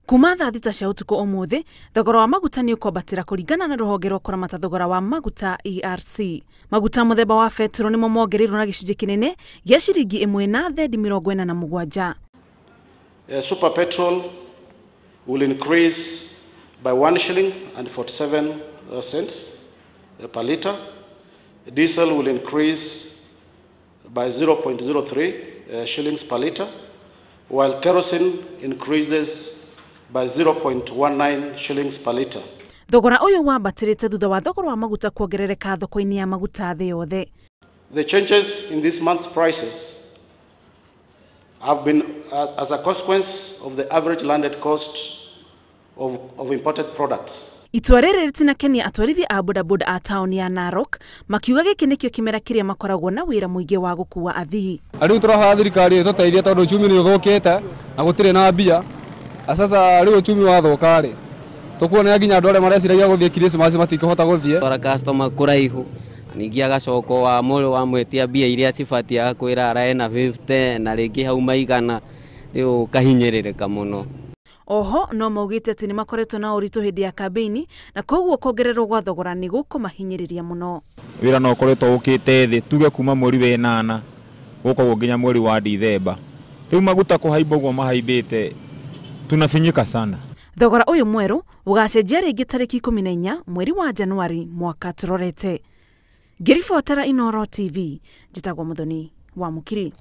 Kuma thaa 6 cia ũtukũ ũmũthĩ, thogora wa maguta nĩ ũkwambatĩra kũringana na rũhonge rwa kũramata thogora wa maguta ERC. Maguta mũthemba wa betũrũ nĩmo mongereirwo na gĩcunjĩ kĩnene gĩa ciringi 1 na thendi 47. Super petrol will increase by 1 shilling and 47 cents per liter. Diesel will increase by 0.03 shillings per liter, while kerosene increases by 0.19 shillings per liter. Thogora ũyũ wambatĩrĩte thutha wa thogora wa maguta kuongerereka thoko-inĩ ya maguta thĩ yothe. The changes in this month's prices have been as a consequence of the average landed cost of imported products. Itua rĩrĩ rĩtinakenia atwarithia a bodaboda a taũni ya Narok makiuga gĩkĩ nĩkĩo kĩmera kĩrĩa makoragwo na wĩra mũingĩ wa gũkua athii. Rĩu tũrahoya thirikari ĩtũteithie tondũ uchumi nĩ ũthũkĩte na gũtirĩ na mbia. Sasa rĩu uchumi wathũka rĩ, tũkuona nginya andũ arĩa mareciragia gũthiĩ Christmas matikũhota gũthiĩ. Twara customer kũraihu ningĩ agacoka wa mũrũ wa mwĩtia mbia iria cibatiĩ agakwĩra araena 50 na rĩngĩ hau maigana, rĩu ũkahinyĩrĩrĩka mũno. Oho no maugĩte atĩ nĩmakoretwo na ũritũ hĩndĩ ya kambĩini na koguo kuongererwo gwa thogora nĩ gũkũmahinyĩrĩria mũno. Wĩra no ũkoretwo ũkĩte thĩ tuge kuma mweri wa 8 gũka ũguo nginya mweri wa Dithemba. Rĩu maguta kũhaimba ũguo mahaimbĩte tunafinyika sana. Thogora ũyũ mwerũ ũgacenjia rĩngĩ tarĩki 14 mweri wa Januari mwaka tũrorete. Ngĩribotera Inooro TV, njĩtagwo Muthoni wa Mũkiri.